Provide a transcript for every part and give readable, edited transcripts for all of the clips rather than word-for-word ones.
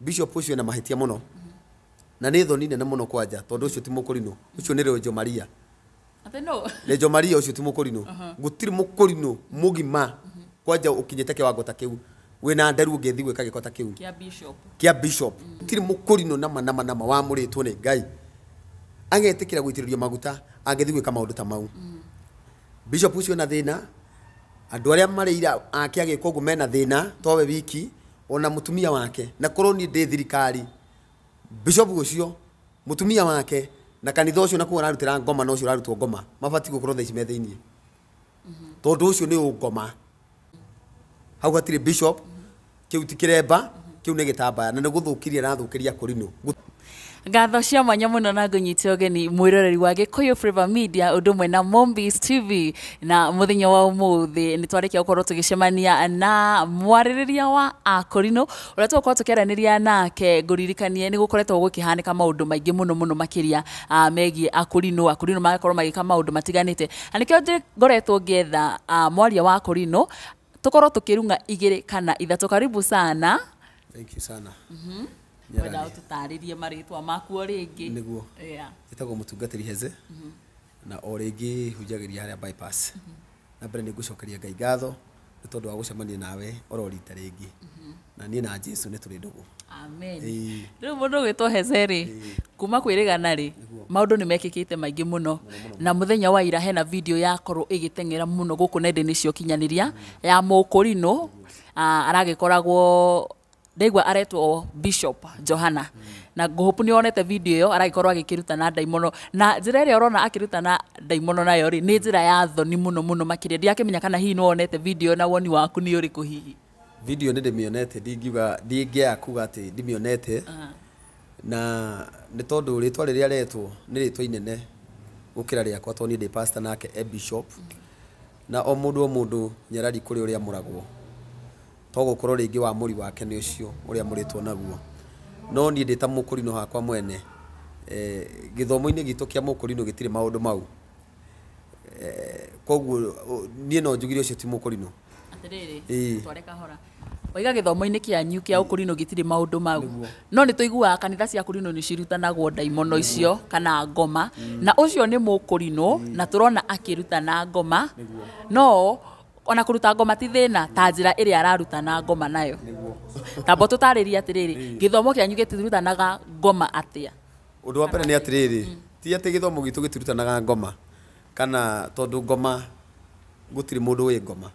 Bishop ũcio ena mahĩtia mũno na nĩ thoni nene mũno kwanja, tondũ ũcio ti mũkũrinũ, ũcio nĩ Rejo Maria. Atĩ no. Rejo Maria ũcio ti mũkũrinũ. Gũtirĩ mũkũrinũ mũgima kwanja ũkinyĩte kĩwango ta kĩu wĩna nderu ũngĩthiĩ gwĩka gĩko ta kĩu kĩa bishop. Kĩa bishop. Gũtirĩ mũkũrinũ nama nama nama wamũrĩtwo nĩ Ngai agetĩkĩra gũitĩrĩrio maguta angĩthiĩ gwĩka maũndũ ta mau. Bishop ũcio na thĩna, andũ arĩa marĩ ake agĩka ũguo mena thĩna, towe wiki ona mũtumia wake. Na korwo niĩ ndĩ thirikari, bishop ũcio, mũtumia wake na kanitha ũcio na kũu ararutĩra ngoma na ũcio ũrarutwo ngoma mabatiĩ gũkorwo thaa ici me thĩiniĩ, tondũ ũcio nĩ ũngoma. Hau hatirĩ bishop, kĩu ti kĩremba, kĩu nĩ gĩtambaya na nĩ gũthũkirie arathũkĩria kũrinũ. Ngatho cia mwanya mũno na ngũnyite ũgeni mwĩroreri wa Gĩkũyũ Flavour Media ũndũ ũmwe na Mombis TV. Na mũthenya wa ũmũthĩ nĩ twarĩkia gũkorwo tũgĩcemania na mwarĩrĩria wa akũrinũ ũrĩa tũgũkorwo tũkĩaranĩria nake. Ngũririkanie nĩ gũkoretwo gũkĩhanĩka maũndũ maingĩ mũno mũno makĩria megiĩ akũrinũ. Akũrinũ magakorwo magĩka maũndũ matiganĩte, na nĩkĩo ngoretwo ngĩetha mwaria wa akũrinũ tũkorwo tũkĩrung'a igĩrĩ kana ithatũ. Karibu sana. Thank you sana. Wenda ũtũtarĩrie marĩtwa maku o rĩngĩ? Nĩguo. Njĩtagwo mũtungatĩri Heze na o rĩngĩ hunjagĩria harĩa bypass. Na mbere nĩ ngũcokeria Ngai ngatho nĩ tondũ wa gũcemania nawe oro rita rĩngĩ, na niĩ na Jesu nĩ tũrĩ ndũgũ. Amen. Rĩu mũndũ ũgwĩtwo Heze rĩ, kuma kwĩrĩgana rĩ, maũndũ nĩ mekĩkĩte maingĩ mũno, na mũthenya wa ira hena video yakorwo ĩgĩteng'era mũno gũkũ nenda-inĩ cia ũkinyanĩria ya mũkũrinũ aragĩkoragwo ndaigua aretwo Bishop Johana, na ngũhũpu nĩ wonete video ĩyo. Aragĩkorwo agĩkĩrutana ndaimono, na njĩra ĩrĩa ũrona akĩrutana ndaimono nayo rĩ, nĩ njĩra ya thoni mũno mũno makĩria. Ndirakĩmenya kana hihi nĩ wonete video na woni waku nĩ ũrĩkũ hihi? Video nĩ ndĩmĩonete, ndingiuga, ndingĩaga kuga atĩ ndimĩonete, na nĩ tondũ rĩtwa rĩrĩa aretwo nĩ rĩtwa inene gũkĩra rĩakwa, tondũ niĩ ndĩ pastor nake e bishop, na o mũndũ o mũndũ nyarari kũrĩ ũrĩa amũragwo, to gũkorwo rĩngĩ wa mũri wake nĩ ũcio ũrĩa mũrĩtwo naguo. No niĩ ndĩ ta mũkũrinũ hakwa mwene, gĩthomo-inĩ gitũ kĩa mũkũrinũ gĩtirĩ maũndũ mau, koguo niĩ no njugire ũcio ti mũkũrinũ. Atĩrĩrĩ, tware kahora. Waiga gĩthomo-inĩ kĩanyu kĩa ũkũrinũ gĩtirĩ maũndũ mau, no nĩ tũiguaga kanitha cia kũrinũ nĩ cirutanagwo ndaimono icio kana ngoma, na ũcio nĩ mũkũrinũ na tũrona akĩrutana ngoma. No ona kũruta ngoma ti thĩna ta njĩra ĩrĩa ararutana ngoma nayo. Tamba tũtarĩrie atĩrĩrĩ, gĩthomo kĩanyu gĩtirutanaga ngoma atĩa? Ũndũ wa mbere nĩ atĩrĩrĩ, ti atĩ gĩthomo gitũ gĩtirutanaga ngoma, kana tondũ ngoma gũtirĩ mũndũ wĩ ngoma,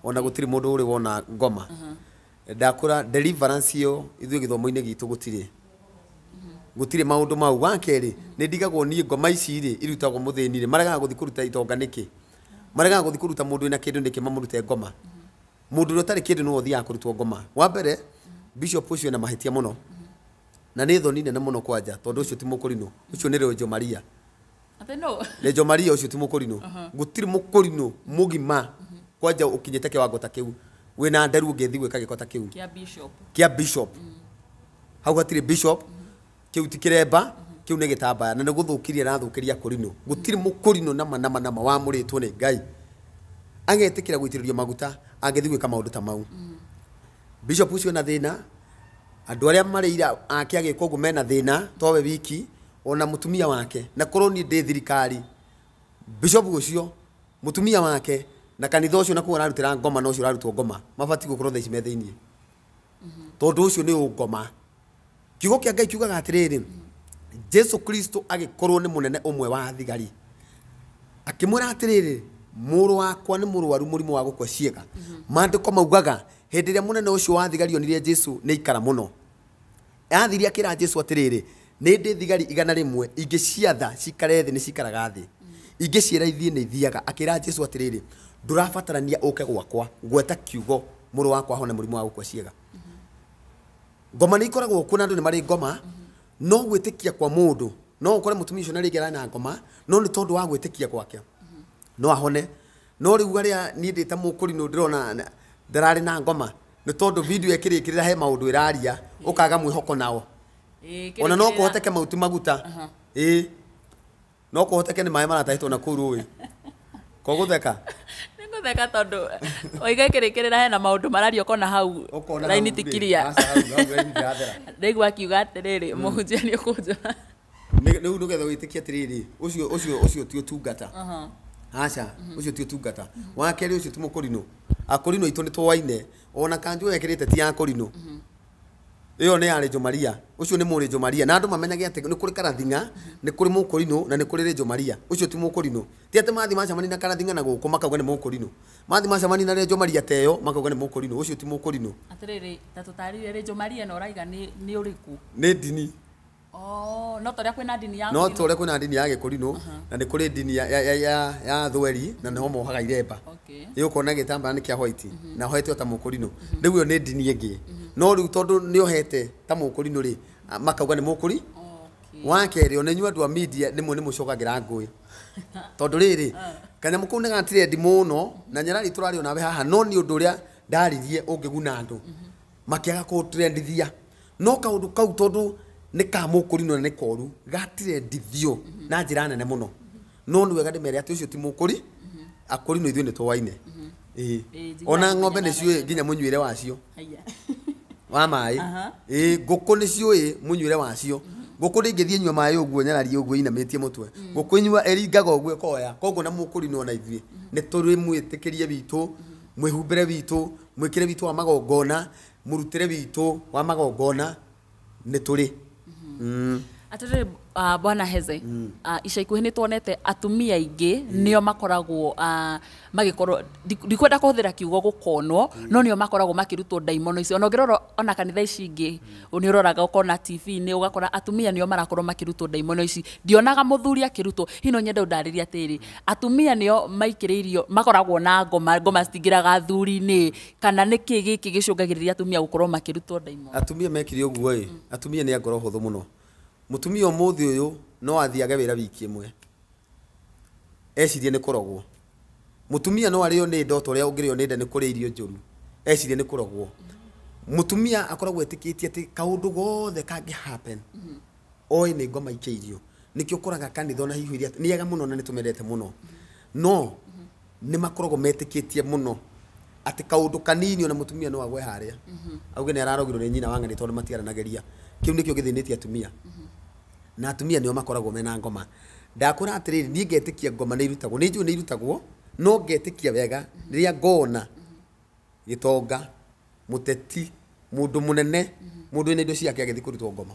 ona gũtirĩ mũndũ ũrĩ wona ngoma. Ndakũra deliverance ĩyo ithuĩ gĩthomo-inĩ gitũ gũtirĩ maũndũ mau. Wa kerĩ, nĩ ndigagwo niĩ ngoma ici rĩ irutagwo mũthĩni rĩ, maregaga gũthiĩ kũruta itonga nĩkĩ? Maregaga gũthiĩ kũruta mũndũ wĩna kĩndũ nĩkĩ mamũrute ngoma? Mũndũ ũrĩa ũtarĩ kĩndũ nĩwe ũthiaga kũrutwo ngoma. Wa mbere, bishop ũcio ena mahĩtia mũno na nĩ thoni nene mũno kwanja, tondũ ũcio ti mũkũrinũ, ũcio nĩ Rejo Maria. Atĩ no. Rejo Maria ũcio ti mũkũrinũ. Gũtirĩ mũkũrinũ mũgima kwanja ũkinyĩte kĩwango ta kĩu wĩna nderu ũngĩthiĩ gwĩka gĩko ta kĩu kĩa bishop. Kĩa bishop. Hau hatirĩ bishop, kĩu ti kĩremba, kĩu nĩ gĩtambaya na nĩ gũthũkirie arathũkĩria kũrinũ. Gũtirĩ mũkũrinũ nama nama nama wamũrĩtwo nĩ Ngai agetĩkĩra gũitĩrĩrio maguta angĩthiĩ gwĩka maũndũ ta mau. Bishop ũcio na thĩna, andũ arĩa marĩ ake agĩka ũguo mena thĩna, towe wiki ona mũtumia wake. Na korwo niĩ ndĩ thirikari, bishop ũcio, mũtumia wake na kanitha ũcio na kũu ararutĩra ngoma na ũcio ũrarutwo ngoma mabatiĩ gũkorwo thaa ici me thĩiniĩ, tondũ ũcio nĩ ũngoma. Kiugo kĩa Ngai kiugaga atĩrĩrĩ, Jesu Kristo agĩkorwo nĩ mũnene ũmwe wa thigari akĩmwĩra atĩrĩrĩ, mũrũ wakwa nĩ mũrwaru mũrimũ wa gũkua ciĩga. Maandĩko maugaga hĩndĩ ĩrĩa mũnene ũcio wa thigari onire Jesu nĩ ikara mũno, athire akĩra Jesu atĩrĩrĩ, nĩ ndĩ thigari 100 ingĩciatha cikare thĩ nĩ cikaraga thĩ, ingĩciĩra ithiĩ nĩ ithiaga. Akĩra Jesu atĩrĩrĩ, ndũrabatarania ũke gwakwa, gweta kiugo mũrũ wakwa ahone mũrimũ wa gũkua ciĩga. Ngoma nĩ ikoragwo kuo na andũ nĩ marĩ ngoma, no gwĩtĩkia kwa mũndũ, no ũkore mũtumia ũcio na rĩngĩ arĩ na ngoma, no nĩ tondũ wa gwĩtĩkia gwake no ahone. No rĩu arĩa niĩ ndĩ ta mũkũrinũ ndĩrona ndararĩ na ngoma nĩ tondũ video ĩkĩrĩkĩrĩra he maũndũ ĩraria ũkaga mwĩhoko nao. Ona no kũhoteke mau ti maguta, ĩĩ no kũhoteke nĩ maĩ maratahĩtwo na kũu rũĩ. Kogũtheka. Nĩngũtheka tondũ waiga kĩrĩkĩrĩra hena maũndũ mararia ũkona hau Ũkona raini hau ti rĩ, clear. aca, hau hau raini ndĩrathera. Ndaigua akiuga atĩrĩrĩ, mũhunjia nĩ ũkũnjũra. Rĩu nĩgetha wĩtĩkie atĩrĩrĩ, ũcio ũcio ũcio ti ũtungata. Aca, ũcio ti ũtungata. Wa kerĩ, ũcio ti mũkũrinũ. Akũrinũ aitũ nĩ tũwaine, ona kanjũ ĩyo ekĩrĩte ti ya kũrinũ. Ĩyo nĩ ya Rĩnjũ Maria. Ũcio nĩ mũrĩnjũ Maria. Na andũ mamenyage atĩ nĩ kũrĩ karathinga, nĩ kũrĩ mũkũrinũ na nĩ kũrĩ Rĩnjũ Maria. Ũcio ti mũkũrinũ. Ti atĩ mathiĩ macemania na karathinga na gũkũ makauga nĩ mũkũrinũ. Mathiĩ macemania na Rĩnjũ Maria ta ĩyo makauga nĩ mũkũrinũ. Ũcio ti mũkũrinũ. Atĩrĩrĩ, ta tũtarĩrie Rĩnjũ Maria ĩno ũraiga nĩ ũrĩkũ? Nĩ ndini. Oh, no ta ũrĩa kwĩna ndini ya No kũrinũ. ta ũrĩa kwĩna ndini ya gĩkũrinũ na nĩ kũrĩ ndini ya thweri na nĩho mohaga iremba. Ĩ ũkona gĩtambaya nĩ kĩa white na ohete o ta mũkũrinũ. Rĩu ĩyo nĩ ndini ĩngĩ. No rĩu tondũ nĩ ohete ta mũkũrinũ rĩ, makauga nĩ mũkũri. Wa kerĩ, ona inyuĩ andũ a media rĩmwe nĩ mũcokagĩra ngũĩ. Tondũ rĩrĩ, kanyamũ kau nĩ gatirendi mũno na nyarari tũraria onawe haha, no nĩ ũndũ ũrĩa ndaririe ũngĩguna andũ makĩaga kũtrendithia. No kaũndũ kau tondũ nĩ ka mũkũrinũ na nĩ koru, gatirendithio na njĩra nene mũno. No nĩ wega ndĩmere atĩ ũcio ti mũkũri. Akũrinũ ithuĩ nĩ tũwaine. Ĩĩ. Ĩĩ, Ona njiguaga ng'ombe nĩ mũthenya ciũĩ nginya mũnyuĩre wacio Haiya. wa maĩ. Ĩĩ, ngũkũ nĩ ciũĩ mũnyuĩre wacio. Ngũkũ ndĩngĩthiĩ nyua maĩ ũguo nyarari ũguo inamĩtie mũtwe. Ngũkũ inyua ĩringaga ũguo ĩkoya. Koguo na mũkũrinũ ona ithuĩ nĩ tũrĩ mwĩtĩkĩrie witũ, mwĩhumbĩre witũ, mwĩkĩre witũ wa magongona, mũrutĩre witũ wa magongona nĩ tũrĩ. Atĩrĩrĩ, bwana Heze, ica ikuhĩ nĩ tuonete atumia aingĩ nĩo makoragwo magĩkorwo, ndikwenda kũhũthĩra kiugo gũkonwo, no nĩo makoragwo makĩrutwo ndaimono icio. Ona ũngĩrora ona kanitha ici ingĩ nĩ ũroraga ũkona TV-inĩ ũgakora atumia nĩo marakorwo makĩrutwo ndaimono ici. Ndionaga mũthuri akĩrutwo. Hihi no nyende ũndarĩrie atĩrĩrĩ, atumia nĩo maikĩrĩirio, makoragwo na ngoma, ngoma citingĩraga athuri-inĩ, kana nĩkĩ gĩkĩ gĩcũngagĩrĩria atumia gũkorwo makĩrutwo ndaimono? Atumia mekire ũguo ĩ, atumia nĩ a ngoro hũthũ mũno. Mũtumia ũmũthĩ ũyũ no athiage wĩra wiki ĩmwe ecirie nĩ kũrogwo. Mũtumia no arĩo nĩ nda ota ũrĩa ũngĩrĩo nĩ nda nĩ kũrĩa irio njũru, ecirie nĩ kũrogwo. Mũtumia akoragwo etĩkĩtie atĩ kaũndũ gothe kangĩ happen oĩ nĩ ngoma ikĩirio. Nĩkĩo ũkoraga kanitha ona hihi iria nĩ ega mũno na nĩ tũmendete mũno, no nĩ makoragwo metĩkĩtie mũno atĩ kaũndũ kanini ona mũtumia no agwe harĩa auge nĩ ararogirwo nĩ nyina wa ng'ani tondũ matiaranagĩria. Kĩu nĩkĩo gĩthĩnĩtie atumia, na atumia nĩo makoragwo mena ngoma. Ndakwĩra atĩrĩrĩ, niĩ ngetĩkia ngoma nĩ irutagwo, nĩ njũĩ nĩ irutagwo, no ngetĩkia wega rĩrĩa ngona gĩtonga, mũteti, mũndũ mũnene, mũndũ wĩna indo ciake agĩthiĩ kũrutwo ngoma,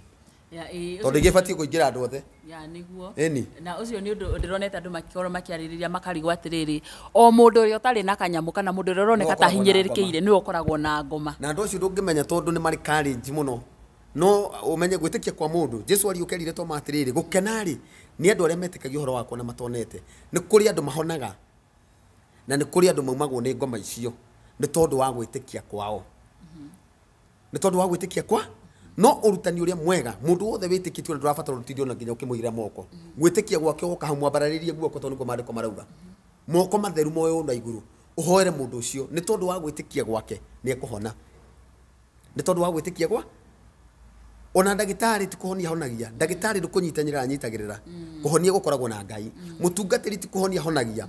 tondũ igĩbatiĩ kũingĩra andũ othe. Ya nĩguo. Ĩni. Na ũcio nĩ ũndũ ndĩronete andũ makĩkorwo makĩarĩrĩria makarigwo atĩrĩrĩ, o mũndũ ũrĩa ũtarĩ na kanyamũ kana mũndũ ũrĩa ũroneka Nĩwe ta ũkoragwo na ngoma. ahinyĩrĩrĩkĩire nĩwe ũkoragwo na ngoma. Na andũ acio ndũngĩmenya tondũ nĩ marĩ courage mũno. No ũmenye gwĩtĩkia kwa mũndũ. Jesu ariũka erire Toma atĩrĩrĩ, gũkena rĩ nĩ andũ arĩa metĩkagia ũhoro wakwa na matonete. Nĩ kũrĩ andũ mahonaga na nĩ kũrĩ andũ maumagwo nĩ ngoma icio nĩ tondũ wa gwĩtĩkia kwao. Nĩ tondũ wa gwĩtĩkia kwa no ũrutani ũrĩa mwega mũndũ wothe wĩtĩkĩtie ona ndũrabatara ũtinde ona nginya ũkĩmũigĩra moko. Gwĩtĩkia gwake woka hau mwambararĩrie guoko tondũ nĩguo maandĩko marauga. Moko matheru moywo na igũrũ ũhoere mũndũ ũcio nĩ tondũ wa gwĩtĩkia gwake nĩ ekũhona. Nĩ tondũ wa gwĩtĩkia gwa ona ndagĩtarĩ ti kũhonia ahonagia, ndagĩtarĩ nĩ kũnyitanĩra anyitagĩrĩra, kũhonia gũkoragwo na Ngai. Mũtungatĩri ti kũhonia ahonagia,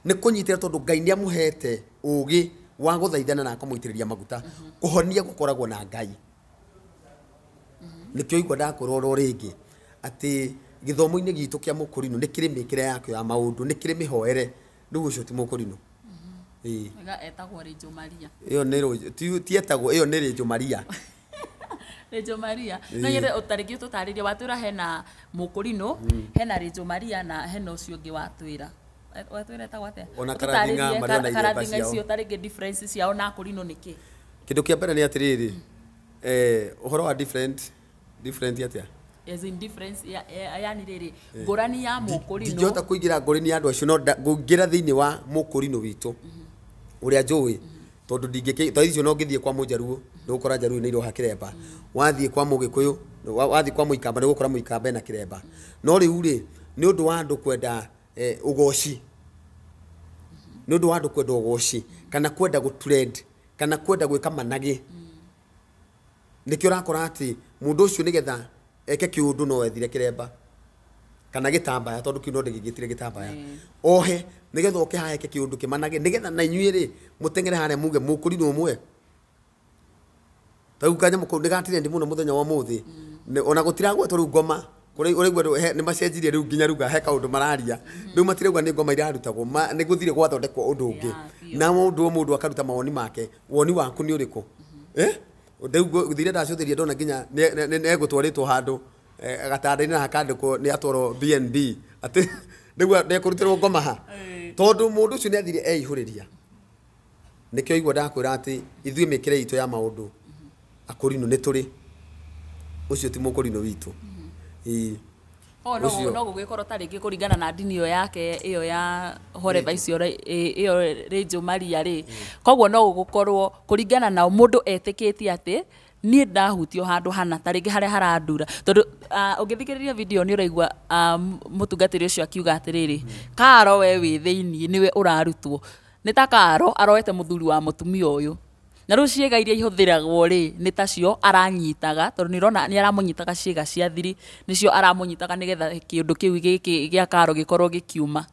nĩ kũnyitĩra tondũ Ngai nĩ amũhete ũgĩ wa gũthaithana na akamũitĩrĩria maguta. Kũhonia gũkoragwo na Ngai. Nĩkĩo igua ndakwĩra oro rĩngĩ atĩ gĩthomo-inĩ gitũ kĩa mũkũrinũ nĩ kĩrĩ mĩkĩre yakĩo ya maũndũ, nĩ kĩrĩ mĩhoere. Rĩu ũcio ti mũkũrinũ. Ĩĩ. Wega etagwo Rĩnjũ Maria. Ĩyo nĩ ti etagwo, ĩyo nĩ Rĩnjũ Maria. Rĩnjũ Maria. No nyende tarĩngĩ ũtũtarĩrie, watwĩra hena mũkũrinũ, hena Rĩnjũ Maria na hena ũcio ũngĩ watwĩra. Watwĩra etagwo atĩa? Ona karathinga Ũtũtarĩrie marĩ ona iremba karathinga ciao. icio tarĩngĩ difference ciao na akũrinũ nĩ kĩ? Kĩndũ kĩa mbere nĩ atĩrĩrĩ, ũhoro wa different, different atĩa? As in difference yani rĩrĩ ngũrani ya mũkũrinũ. Ndingĩhota kũingĩra ngũrani ya andũ acio, no ngũingĩra thĩinĩ wa mũkũrinũ witũ ũrĩa njũĩ, tondũ ndingĩkĩ ta icio no ngĩthiĩ kwa mũjaruo nĩ gũkora njaruo nĩ iroha kĩremba, wathiĩ kwa mũgĩkũyũ, wathiĩ kwa mũikamba nĩ gũkora mũikamba ena kĩremba. No rĩu rĩ, nĩ ũndũ wa andũ kwenda ũgoci, nĩ ũndũ wa andũ kwenda ũgoci kana kwenda gũtrend kana kwenda gwĩka managĩ, nĩkĩo ũrakora atĩ mũndũ ũcio nĩgetha eke kĩũndũ no ethire kĩremba kana gĩtambaya, tondũ kĩu no ndĩgĩgĩtire gĩtambaya ohe. Nĩgetha oke haha eke kĩũndũ kĩmanage, nĩgetha na inyuĩ rĩ mũteng'ere harĩa muge mũkũrinũ ũmwe. Ta rĩu kanyamũ kau nĩ mũno mũthenya wa ũmũthĩ. Ona gũtiragwetwo rĩu ngoma. Ũraigua nĩ macenjirie rĩu nginya rĩu he kaũndũ mararia. Rĩu matirauga nĩ ngoma irarutagwo, nĩ gũthire gwathondekwo ũndũ ũngĩ. Na ũndũ o mũndũ akaruta mawoni make. Woni waku nĩ ũrĩkũ? Rĩu thire ndacũthĩria ndona nginya nĩ egũtwarĩtwo handũ gatanda-inĩ na hakandĩkwo nĩ atwarwo BNB. Atĩ rĩu nĩekũrutĩrwo ngoma ha. Tondũ mũndũ ũcio nĩ athire eihũrĩria. Nĩkĩo igua ndakwĩra atĩ ithuĩ mĩkĩre itũ ya maũndũ akũrinũ nĩ tũrĩ. Ũcio ti mũkũrinũ witũ. Ĩĩ. No no gũgĩkorwo ta rĩngĩ kũringana na ndini ĩyo yake ĩyo ya horeva icio ĩyo Rĩnjũ Maria rĩ, koguo no gũgũkorwo kũringana na mũndũ etĩkĩtie atĩ niĩ ndahutio handũ hana ta rĩngĩ harĩa harandura, tondũ ũngĩthikĩrĩria video nĩ ũraigua mũtungatĩri ũcio akiuga atĩrĩrĩ, karo we wĩ thĩiniĩ nĩwe ũrarutwo, nĩ ta karo aroete mũthuri wa mũtumia ũyũ, na rĩu ciĩga iria ihũthĩragwo rĩ nĩ tacio aranyitaga, tondũ nĩ ũrona nĩ aramũnyitaga ciĩga cia thiri, nĩcio aramũnyitaga nĩgetha kĩũndũ kĩu gĩkĩ gĩa karo gĩkorwo gĩkiuma.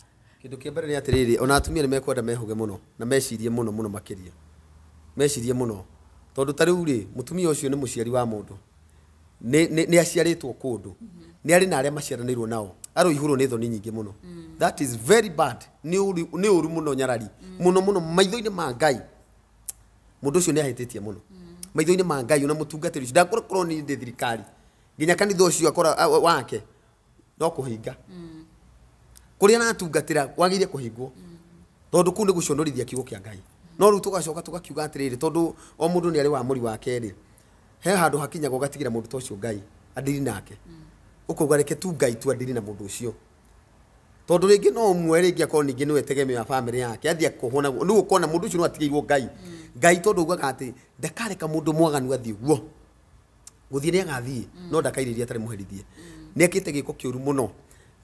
Kĩndũ kĩa mbere nĩ atĩrĩrĩ, ona atumia nĩ mekwenda mehũge mũno na mecirie mũno mũno makĩria. Mecirie mũno. Tondũ ta rĩu rĩ, mũtumia ũcio nĩ mũciari wa mũndũ. Nĩ aciarĩtwo kũndũ. Nĩ arĩ na arĩa maciaranĩirwo nao. Aroihũrwo nĩ thoni nyingĩ mũno. That is very bad. Nĩ ũru mũno nyarari. Mũno mũno maitho-inĩ ma Ngai. Mũndũ ũcio nĩ ahĩtĩtie mũno. Maitho-inĩ ma Ngai ona mũtungatĩri ũcio ndakorwo nĩ ndĩ thirikari. Nginya kanitha ũcio akora wake no kũhinga. Kũrĩa aratungatĩra kwagĩrĩire kũhingwo. Tondũ kũu nĩ gũconorithia kiugo kĩa Ngai. No rĩu tũgacoka tũgakiuga atĩrĩrĩ, tondũ o mũndũ nĩ arĩ wa mũri wake rĩ, he handũ hakinyaga ũgatigĩra mũndũ ta ũcio Ngai andiri nake. Ũkauga reke tu Ngai tu andiri na mũndũ ũcio. Tondũ rĩngĩ no ũmwe rĩngĩ akorwo ningĩ nĩwe tegemeo ya family yake athiĩ akũhwo naguo. Rĩu ũkona mũndũ ũcio no atigĩirwo Ngai. Ngai tondũ ugaga atĩ ndakareka mũndũ mwaganu athiĩ ũguo. Gũthiĩ nĩ agathiĩ, no ndakairĩria atarĩ mũherithie. Nĩ ekĩte gĩko kĩũru mũno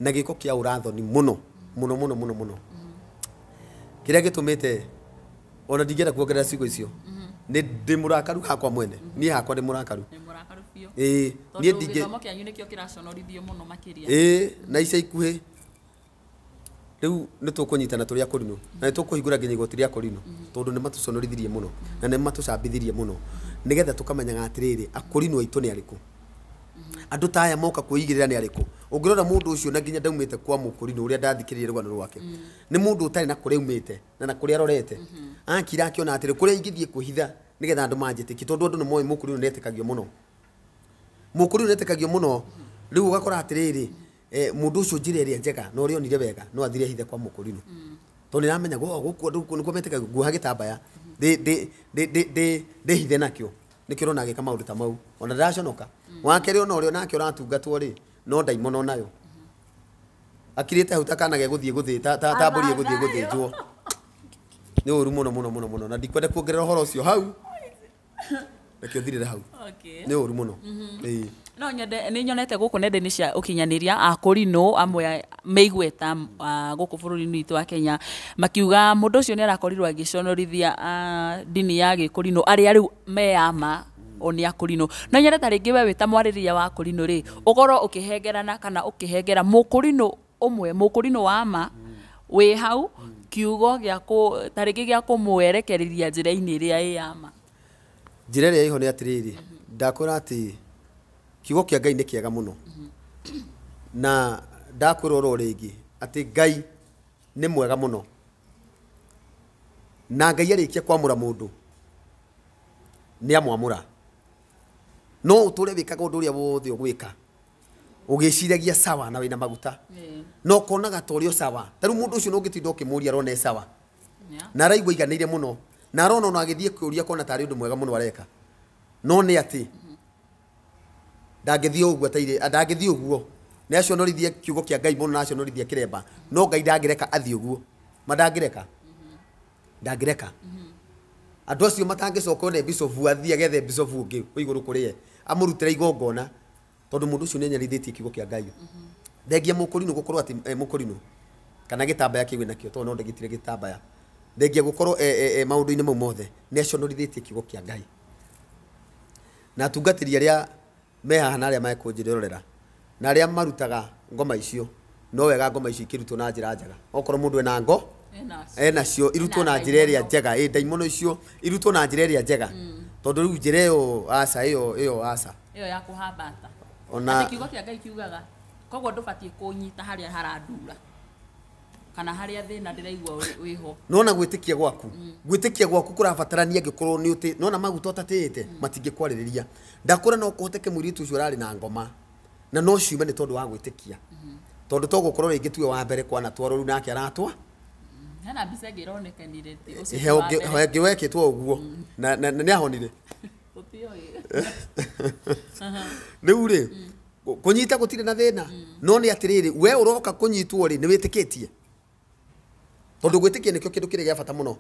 na gĩko kĩa ũrathoni mũno mũno mũno mũno mũno. Kĩrĩa gĩtũmĩte ona ndingĩenda kuongerera ciugo icio. Nĩ ndĩ mũrakaru hakwa mwene. Niĩ hakwa ndĩ mũrakaru. Nĩ mũrakaru biũ. Ĩĩ, niĩ ndingĩ gĩthomo kĩanyu nĩkĩo kĩraconorithio mũno makĩria. Ĩĩ, na ica ikuhĩ rĩu nĩ tũkũnyitana tũrĩ akũrinũ na nĩ tũkũhingũra nginya igoti rĩa akũrinũ, tondũ nĩ matũconorithirie mũno na nĩ matũcambithirie mũno, nĩgetha tũkamenyaga atĩrĩrĩ, akũrinũ aitũ nĩ arĩkũ, andũ ta aya moka kwĩigĩrĩra nĩ arĩkũ. Ũngĩrora mũndũ ũcio na nginya ndaumĩte kwa mũkũrinũ ũrĩa ndathikĩrĩria rũgano rwake, nĩ mũndũ ũtarĩ na kũrĩa aumĩte na kũrĩa arorete. Akira akĩona atĩrĩ, kũrĩa ingĩthiĩ kwĩhitha nĩgetha andũ manjĩtĩkie, tondũ andũ nĩ moĩ mũkũrinũ nĩ etĩkagio mũno. Mũkũrinũ nĩ etĩkagio mũno. Rĩu ũgakora atĩrĩrĩ, mũndũ ũcio njĩra ĩrĩa njega na ũrĩa onire wega no athire hithe kwa mũkũrinũ. Tondũ nĩaramenya gũkũ nĩkuo metĩkagio, nguoha gĩtambaya ndĩhithe nakĩo. Nĩkĩo ũrona agĩka maũndũ ta mau. Ona ndaraconoka. Wa kerĩ ona ũrĩa nake ũratungatwo rĩ, no ndaimono nayo. Akirĩte hau ta kana gegũthiĩ gũthĩ ta mbũri ĩgũthiĩ gũthĩnjwo. Nĩ ũru mũno mũno mũno mũno na ndikwenda kuongerera ũhoro ũcio hau. Reke ũthirĩre hau. Nĩ ũru mũno. Ĩĩ. No nyende nĩ nyonete gũkũ nenda-inĩ cia ũkinyanĩria akũrinũ amwe meigweta gũkũ bũrũri-inĩ witũ wa Kenya makiuga mũndũ ũcio nĩ arakorirwo agĩconorithia ndini ya gĩkũrinũ arĩa rĩu meyama o nĩ akũrinũ. No nyende ta rĩngĩ we wĩ ta mwarĩrĩria wa akũrinũ rĩ, ũkorwo ũkĩhengerana kana ũkĩhengera mũkũrinũ ũmwe, mũkũrinũ wa ma wĩ hau kiugo gĩa ta rĩngĩ gĩa kũmwerekereria njĩra-inĩ ĩrĩa ĩ ya ma. Njĩra ĩrĩa ĩho nĩ atĩrĩrĩ, ndakwĩra atĩ kiugo kĩa Ngai nĩ kĩega mũno. Na ndakwĩra oro rĩngĩ atĩ Ngai nĩ mwega mũno. Na Ngai arĩkia kwamũra mũndũ nĩ amwamũra. No ũtũre wĩkaga ũndũ ũrĩa wothe ũgwĩka ũgĩciragia sawa na wĩna maguta, no ũkonaga ta ũrĩa sawa. Ta rĩu mũndũ ũcio no ũngĩtinda ũkĩmũria arona e sawa na araigua aiganĩire mũno na arona ona agĩthiĩ kũũria akona tarĩ ũndũ mwega mũno areka, no nĩ atĩ ndangĩthiĩ ũguo atairĩ, ndangĩthiĩ ũguo. Nĩ aconorithie kiugo kĩa Ngai mũno na aconorithie kĩremba, no Ngai ndangĩreka athiĩ ũguo. Ma ndangĩreka. Ndangĩreka. Andũ acio matangĩcoka one bicobu athiĩ agethe bicobu ũngĩ wĩ igũrũ kũrĩ ye, amũrutĩre igongona, tondũ mũndũ ũcio nĩ anyarithĩtie kiugo kĩa Ngai. Thengia mũkũrinũ gũkorwo atĩ mũkũrinũ kana gĩtambaya kĩu wĩnakĩo, tondũ no ndĩgĩtire gĩtambaya. Thengia gũkorwo maũndũ-inĩ mau mothe nĩ aconorithĩtie kiugo kĩa Ngai. Na atungatĩri arĩa me haha na arĩa mekũnjĩrorera na arĩa marutaga ngoma icio, no wega ngoma icio ikĩrutwo na njĩra njega. Okorwo mũndũ ena ngo Enacio irutwo na njĩra ĩrĩa njega. Ĩ ndaimono icio irutwo na njĩra ĩrĩa njega, tondũ rĩu njĩra ĩyo aca, ĩyo aca. Ĩyo ya kũhambata. Ona kiugo kĩa Ngai kiugaga koguo ndũbatiĩ kũnyita harĩa harandura kana harĩa thĩna ndĩraigua wĩho. Nona gwĩtĩkia gwaku, gwĩtĩkia gwaku kũrabatarania angĩkorwo nĩ ũtĩ nona maguta ũtatĩĩte matingĩkwarĩrĩria. Ndakũra no kũhoteke mũirĩtu ũcio ũrarĩ na ngoma na no ciume nĩ tondũ wa gwĩtĩkia, tondũ to gũkorwo rĩngĩ tuwe wa mbere kwanatwarwo rĩu nake aratwa. Hena mbica ĩngĩ ĩronekanire he ũngĩ wekĩtwo ũguo na nĩ ahonire. Rĩu rĩ kũnyita gũtirĩ na thĩna, no nĩ atĩrĩrĩ, we ũroka kũnyitwo rĩ nĩ wĩtĩkĩtie, tondũ gwĩtĩkia nĩkĩo kĩndũ kĩrĩa gĩa bata mũno.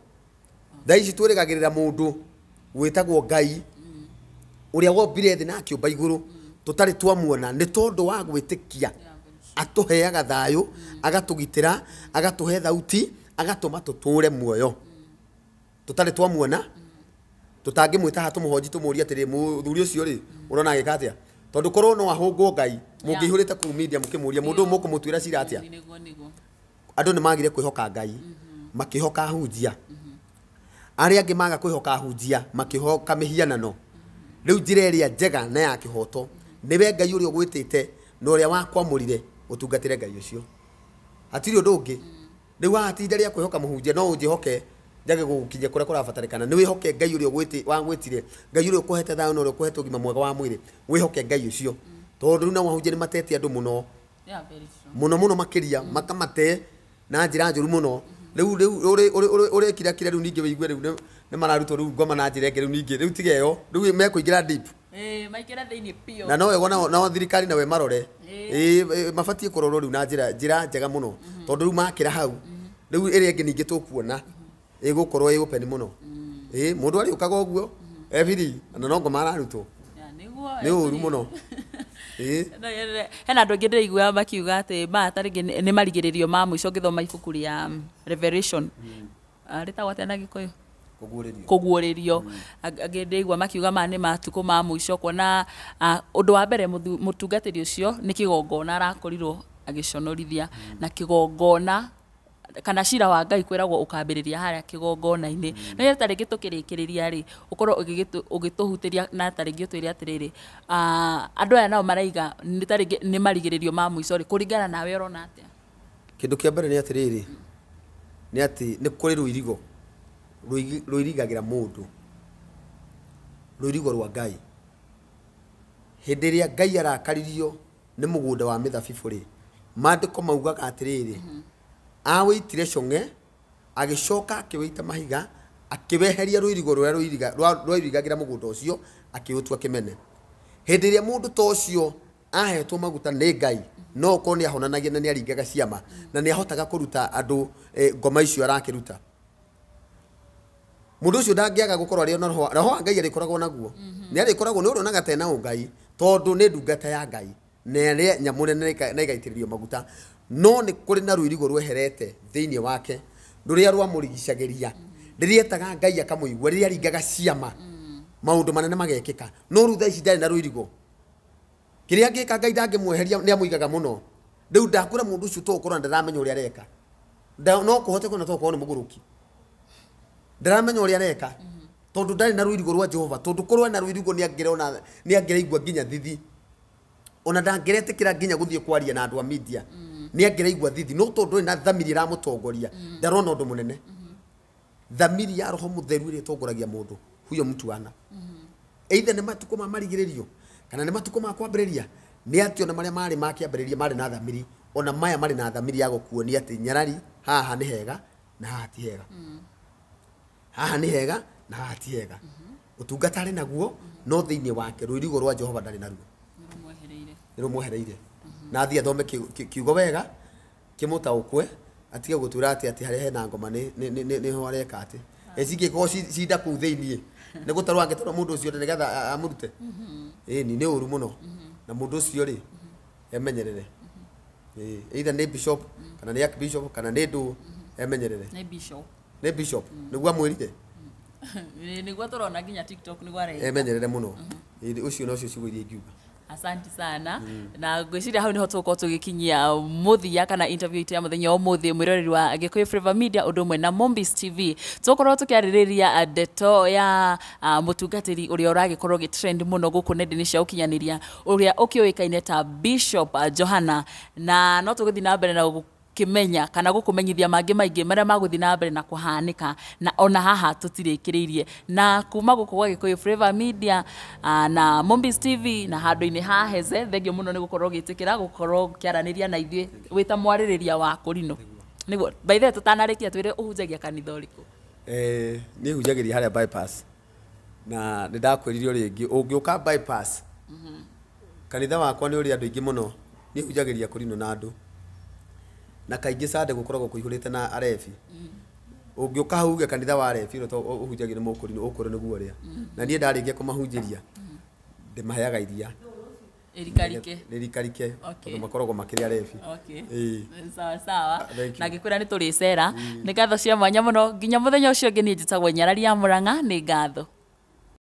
Thaa ici twĩrĩgagĩrĩra mũndũ wĩtagwo Ngai ũrĩa wombire thĩ na akĩũmba igũrũ, tũtarĩ twamuona, nĩ tondũ wa gwĩtĩkia atũheaga thayũ, agatũgitĩra, agatũhe thauti, agatũma tũtũre muoyo. Tũtarĩ twamuona, tũtangĩmwĩta haha tũmũhonji tũmũrie atĩrĩ, mũthuri ũcio rĩ ũrona agĩka atĩa? Tondũ korwo no ahũngwo Ngai, mũngĩihũrĩte kũu media mũkĩmũria mũndũ ũyũ mũkũmũtuĩra cira atĩa? Andũ nĩ magire kwĩhoka Ngai, makĩhoka ahunjia. Arĩa angĩ maga kwĩhoka ahunjia, makĩhoka mĩhianano. Rĩu njĩra ĩrĩa njega na ya kĩhoto nĩwe Ngai ũrĩa ũgwĩtĩte na ũrĩa wakwamũrire ũtungatĩre Ngai ũcio, hatirĩ ũndũ ũngĩ. Rĩu haha ti ihinda rĩa kwĩhoka mũhunjia, no ũnjĩhoke njage gũgũkinyia kũrĩa kũrabatarĩkana. Nĩ wĩhoke Ngai ũrĩa wagwĩtire, Ngai ũrĩa ũkũhete thayũ na ũrĩa ũkũhete ũgima mwega wa mwĩrĩ, wĩhoke Ngai ũcio. Tondũ rĩu nao ahunjia nĩ matete andũ mũno mũno mũno makĩria, makamate na njĩra njũru mũno. Rĩu rĩu ũrekira kira rĩu ningĩ wĩigue rĩu nĩ mararutwo rĩu ngoma na njĩra ĩngĩ rĩu ningĩ rĩu tiga ĩyo rĩu mekũingĩra deep. Maingĩra thĩinĩ biũ. Na no wega nao thirikari nawe marore. Mabatiĩ kũrorwo rĩu na njĩra njega mũno, tondũ rĩu makĩra hau rĩu ĩrĩa ĩngĩ ningĩ tũkuona ĩgũkorwo ĩ open mũno. Mũndũ arĩũkaga ũguo ebiri na no ngoma ararutwo. Nĩ ũru mũno. Hena andũ aingĩ ndĩraigua makiuga atĩ maya ta rĩngĩ nĩ marigĩrĩrio ma mũico ngĩthoma ibuku rĩa Revelation. Rĩtagwo atĩa na Gĩkũyũ? Kũguũrĩrio. Angĩ ndĩraigua makiuga maya nĩ matukũ ma mũico, kuona ũndũ wa mbere mũtungatĩri ũcio nĩ kĩgongona arakorirwo agĩconorithia, na kĩgongona kana cira wa Ngai kwĩragwo ũkambĩrĩria harĩa kĩgongona-inĩ. No ta rĩngĩ tũkĩrĩkĩrĩria rĩ, ũkorwo ũgĩtũhutĩria na ta rĩngĩ ũtwĩre atĩrĩrĩ, andũ aya nao maraiga nĩ ta rĩngĩ nĩ marigĩrĩrio ma mũico rĩ, kũringana nawe ũrona atĩa? Kĩndũ kĩa mbere nĩ atĩrĩrĩ, nĩ atĩ nĩ kũrĩ rũirigo rũirigagĩra mũndũ, rũirigo rwa Ngai. Hĩndĩ ĩrĩa Ngai arakaririo nĩ mũgũnda wa mĩthabibũ rĩ, maandĩko maugaga atĩrĩrĩ, awĩitire cong'e, agĩcoka akĩwĩita mahiga, akĩweheria rũirigo rũrĩa rwairigagĩra mũgũnda ũcio, akĩũtua kĩmene. Hĩndĩ ĩrĩa mũndũ ta ũcio ahetwo maguta nĩ Ngai, no ũkorwo nĩ ahonanagia na nĩ aringaga ciama na nĩ ahotaga kũruta andũ ngoma icio arakĩruta, mũndũ ũcio ndangĩaga gũkorwo arĩ ona roho wa Ngai arĩkoragwo naguo. Nĩ arĩkoragwo nĩ ũronaga tena ũngai, tondũ nĩ ndungata ya Ngai na ĩrĩa nyamũre na ĩgaitĩrĩrio maguta. No nĩ kũrĩ na rũirigo rweherete thĩinĩ wake rũrĩa rwamũrigicagĩria, rĩrĩa etaga Ngai akamũigua, rĩrĩa aringaga ciama maũndũ manene magekĩka. No rĩu thaa ici ndarĩ na rũirigo, kĩrĩa angĩka Ngai ndangĩmweheria, nĩ amũigaga mũno. Rĩu ndakũra mũndũ ũcio to ũkorwo ndaramenya ũrĩa areka, no kũhote kũona to ũkorwo nĩ mũgũrũki, ndaramenya ũrĩa areka, tondũ ndarĩ na rũirigo rwa Jehova. Tondũ korwo na rũirigo nĩ angĩrona, nĩ angĩraigua nginya thithi, ona ndangĩretĩkĩra nginya gũthiĩ kwaria na andũ a media, nĩ angĩraigua thithi. No tondũ na thamiri ĩramũtongoria, ndarona ũndũ mũnene. Thamiri ya Roho Mũtheru ĩrĩa ĩtongoragia mũndũ, huyo mtu ana either nĩ matukũ ma marigĩrĩrio kana nĩ matukũ ma kwambĩrĩria, nĩ atĩ ona marĩa marĩ ma kĩambĩrĩria marĩ na thamiri, ona maya marĩ na thamiri ya gũkuonia atĩ nyarari haha nĩ hega na haha ti hega, haha nĩ hega na haha ti hega. Ũtungata arĩ naguo, no thĩinĩ wake rũirigo rwa Jehova ndarĩ naruo, nĩ rũmwehereire. Na athiĩ athome kiugo wega kĩmũtaũkwe, atige gũtwĩra atĩ atĩ harĩa hena ngoma nĩho areka atĩ cingĩkorwo cinda kũu thĩinĩ nĩ gũtarwo angĩtarwo mũndũ ũcio nĩgetha amũrute. Ĩni nĩ ũru mũno, na mũndũ ũcio rĩ emenyerere. Either nĩ bishop kana nĩ archbishop kana nĩ ndũ, emenyerere. Nĩ bishop. Nĩ bishop nĩguo amwĩrire, nĩguo tũrona nginya TikTok nĩguo areka. Emenyerere mũno. Ũcio nocio ciugo iria ingiuga. Asante sana. Na ngwĩciria hau nĩho tũgũkorwo tũgĩkinyia mũthia kana interview itũ ya mũthenya wa ũmũthĩ, mwĩroreri wa Gĩkũyũ Flavour Media ũndũ ũmwe na Mombis TV. Tũgũkorwo tũkĩarĩrĩria ndeto ya mũtungatĩri ũrĩa ũragĩkorwo ũgĩtrend mũno gũkũ nenda-inĩ cia ũkinyanĩria, ũrĩa ũkĩũĩkaine ta Bishop Johana. Na no tũgũthiĩ na mbere na gũkĩmenya kana gũkũmenyithia mangĩ maingĩ marĩa magũthiĩ na mbere na kũhanĩka, na ona haha tũtirĩkĩrĩirie. Na kuma gũkũ gwa Gĩkũyũ Flavour Media na Mombis TV na handũ-inĩ ha Heze, thengio mũno nĩ gũkorwo ũgĩtĩkĩra gũkorwo ũkĩaranĩria na ithuĩ wĩ ta mwarĩrĩria wa kũrinũ. Nĩguo, by the way, tũtanarĩkia, twĩre ũhunjagia kanitha ũrĩkũ? Niĩ hunjagĩria harĩa Bypass, na nĩ ndakwĩrire rĩngĩ ũngĩũka Bypass, kanitha wakwa nĩ ũrĩ andũ aingĩ mũno. Niĩ hunjagĩria kũrinũ na andũ, na kaingĩ Sunday gũkoragwo kũihũrĩte na arebi. Ũngĩũka hau uge kanitha wa arebi ũrĩa ũhunjagia nĩ mũkũrinũ, ũkwĩrwo nĩguo ũrĩa. Na niĩ ndarĩkia kũmahunjĩria, ndĩmaheaga iria ĩrikarike. Rĩrikarike, tondũ makoragwo makĩrĩ arebi. Ĩĩ. Sawa sawa. Thank you. Na ngĩkwĩra nĩ tũrĩcera. Nĩ ngatho cia mwanya mũno, nginya mũthenya ũcio ũngĩ. Niĩ njĩtagwo Nyarari ya Mũrang'a. Nĩ ngatho.